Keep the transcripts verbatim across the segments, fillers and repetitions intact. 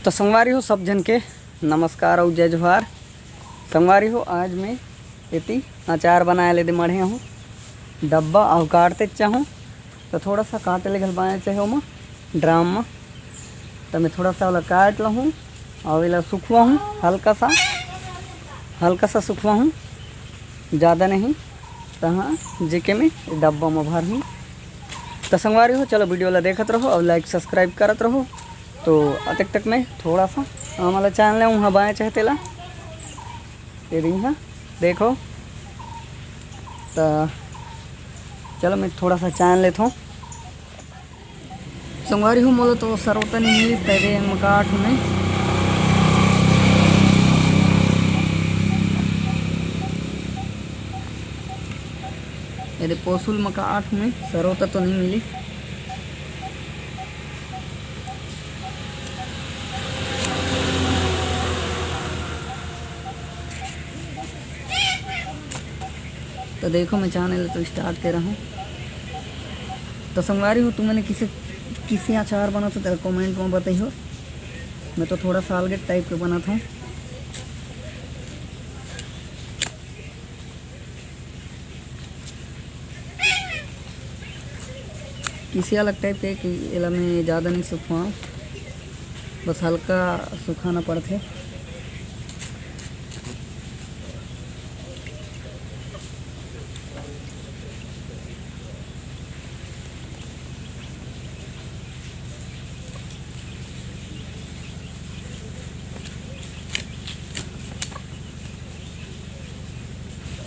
तो संगवारी हो, सब झन के नमस्कार अउ जय जोहार। संगवारी हो, आज मैं एती अचार बनाए ले दे मढ़े हूँ, डब्बा अउ काटते चाहूँ। तो थोड़ा सा काटे ले घलबाए चाहे ओमा ड्राम में। तो मैं थोड़ा सा ओला काट लहूँ अउ एला सुखवाहूँ हल्का सा, हल्का सा सुखवाहूँ, ज़्यादा नहीं। तहाँ जेके में डब्बा में भरहूँ। तो संगवारी हो, चलो वीडियो ला देखत रहो अउ लाइक सब्सक्राइब करत रहो। तो अतेक तक मैं थोड़ा सा आमा ला चान ले उहाँ बाएँ चाहे तेला ये दे इहाँ देखो। तो चलो मैं थोड़ा सा चान लेथों। संगवारी हो, मोला तो सरोता नहीं मिलिस, तैरे मकाट हूँ मैं। ये दे पोसुल मकाट हूँ मैं, सरोता तो नहीं मिलिस। तो देखो, मैं चान ले तो स्टार्ट करे हूँ। तो संगवारी हो, तुमन किसे किसे अचार बनाथो तेला कमेंट में बताइहो। मैं तो थोड़ा सा अलगे टाइप के बनाथों। किसे अलग टाइप के कि एला मैं ज़्यादा नहीं सुखवाऊँ, बस हल्का सुखाना पड़थे।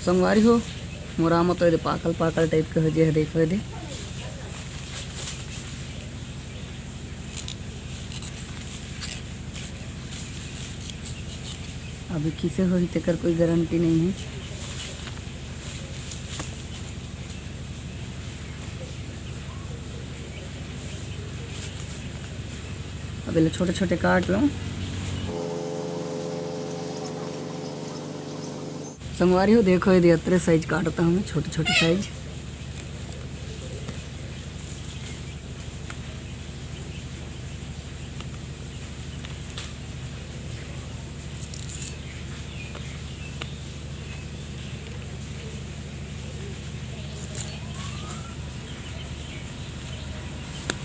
संगवारी हो, मोर आमा तो ये दे पाकल पाकल टाइप के हो जे हे, देखो ये दे। अभी किसे होही तेकर कोई गारंटी नहीं है। अब एला छोटे छोटे काट लूँ। संगवारी हो, देखो ये दे अतरे साइज काटता हूँ मैं, छोटे छोटे साइज।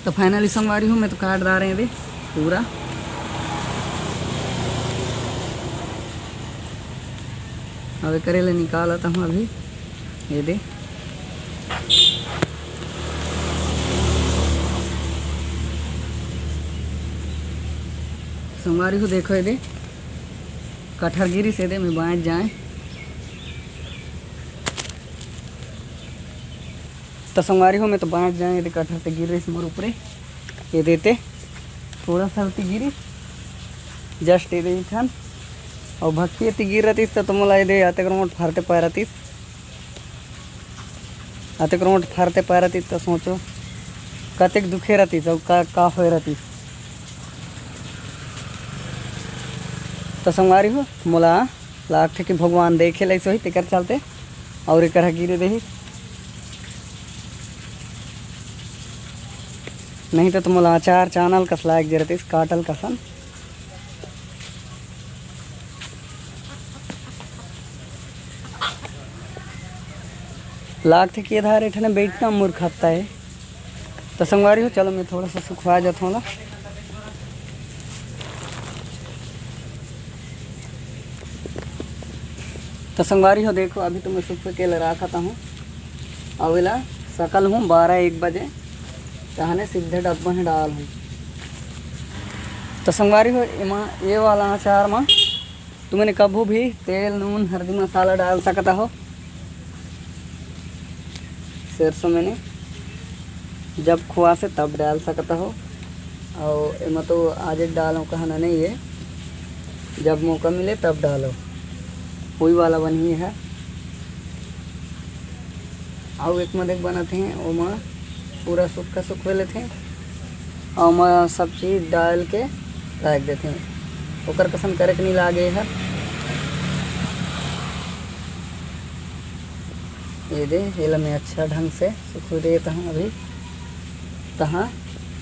तो finally संगवारी हो, मैं तो काट डारे हँव पूरा। अब एकरे ले निकालत हूँ अभी। ये दे संगवारी हो, देखो ये दे कटहर गिरिस, ये दे मैं बाँच जाए। तो संगवारी हो, मैं तो बाँच जाए, ये दे कटहर ते गिरिस मोर ऊपरे। ये दे ते थोड़ा सा एती गिरिस, just ये दे ठन। अउ भक्की एती गिर रहतिस तो, तो मोला ये दे अतेक रोंट फरते पाए रहतिस, अतेक रोंट फरते पाए रहतिस तो सोचो कतेक दुखे रहतिस अउ का, का होए रहतिस। तो संगवारी हो, मोला लागथे कि भगवान देखे लइस होही, तेकर चलते अउ एकर ह गिरे देही, नहीं तो, तो मोला अचार चानल कस लाग जे रहतिस, काटल कसन। लागथे कि एधार एक ठने बइठना मूर्खता हे। तो संगवारी हो, चलो मैं थोड़ा सा सुखवा जात हूँ ला। तो संगवारी हो, देखो अभी तो मैं सुख के ला राखत हूँ, अउ एला सकल हूँ बारह एक बजे, तहने सीधे डब्बा में डाल हूँ। तो संगवारी हो, एमा ये वाला अचार मा तुमन कभू भी तेल, नून, हरदी मसाला डाल सकत हो। सरसों मैंने जब खुआसे तब डाल सकत हो, अउ एमा तो आज डालो कहना नहीं है, जब मौका मिले तब डालो, वही वाला बनही है। अउ एक मदेक बनत हे, ओमा पूरा सुक्खा सुखवे लेथे, अउ ओमा सब चीज डाल के रख देथे। ओकर कसन करे के नहीं लागे हर। ये दे, एला मैं अच्छा ढंग से सुखवे देत हूँ अभी। तहाँ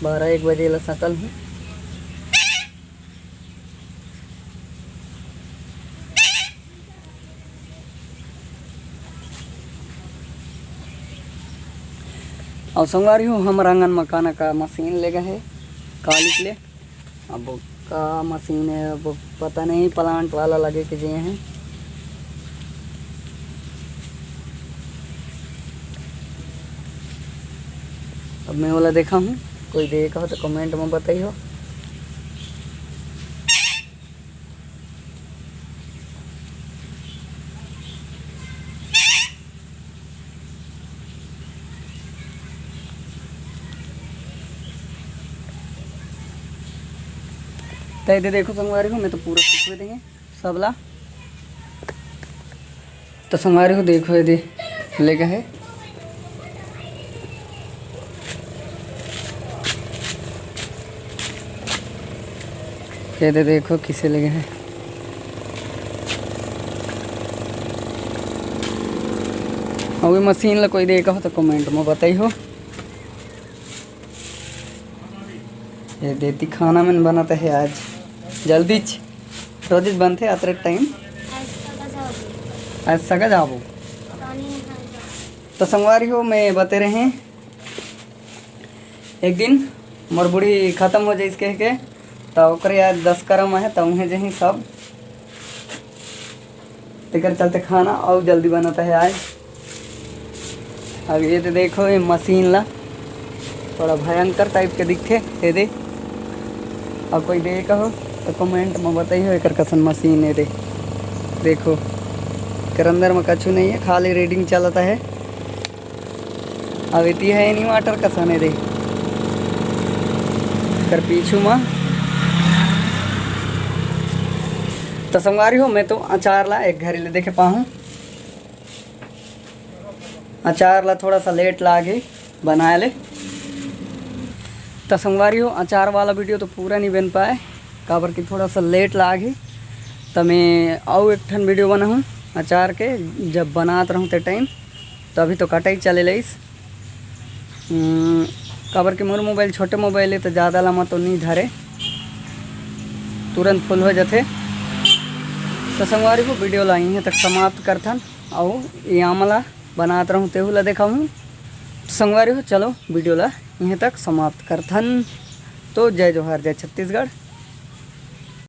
बारह एक बजे ला सकल हूँ। अउ संगवारी हो, हमर आंगन म काना का मशीन लेगे हे काली के ले। अब का मशीन हे, अब पता नहीं, प्लांट वाला लगे के जे हे। अब मैं ओला देखा हूँ, कोई देखे हो तो कमेंट में बताइयो। त एदे देखो संगवारी हो, मैं तो पूरा सुखवे देंगे सबला। तो संगवारी हो, देखो एदे लेगे हे। एदे देखो किसे लेगे हे। अउ ये मशीन ला कोई देखे हो तो कमेंट में बताइयो। एदे खाना मन बनत हे आज जल्दीच, रोजिच बनथे अतरे टाइम। आज सगा जाबो। तो संगवारी हो, मैं बते रहे एक दिन मोर बूढ़ी खत्म हो जाइस कह के, त ओकरे आज दस करम हे, त उहें जही सब। तेकर चलते खाना अउ जल्दी बनत हे आज। अब एदे देखो ये मशीन ला, थोड़ा भयंकर टाइप के दिखथे एदे। अउ कोई देखे हो तो कमेंट में बताइयो, एकर कसन मशीन एदे। देखो, एकर अंदर में कछु नहीं हे, खाली रीडिंग चलत हे। अब एती हे इन्हीं वाटर कसन एदे, कर पीछू मा। तो संगवारी हो, मैं तो अचार ला एक घरी ले देखे पाहूँ। अचार ला थोड़ा सा लेट लागे बनाए ले। तो संगवारी हो, अचार वाला वीडियो तो पूरा नहीं बन पाए, काबर कि थोड़ा सा लेट लागे। तो मैं अउ एक ठन वीडियो बनाहूँ अचार के, जब बनात रहूँ ते टाइम। तो अभी तो कटाई चले लइस। हम्म, काबर कि मोर मोबाइल छोटे मोबाइल हे, तो ज़्यादा लम्बा तो नहीं धरे, तुरंत फुल हो जाथे। तो संगवारी हो, वीडियो ला इहें तक समाप्त करथन, अउ ये आमला बनात रहूँ, तेहू ला देखाहूँ। तो संगवारी हो, चलो वीडियो ला इहें तक समाप्त करथन। तो जय जोहार, जय छत्तीसगढ़।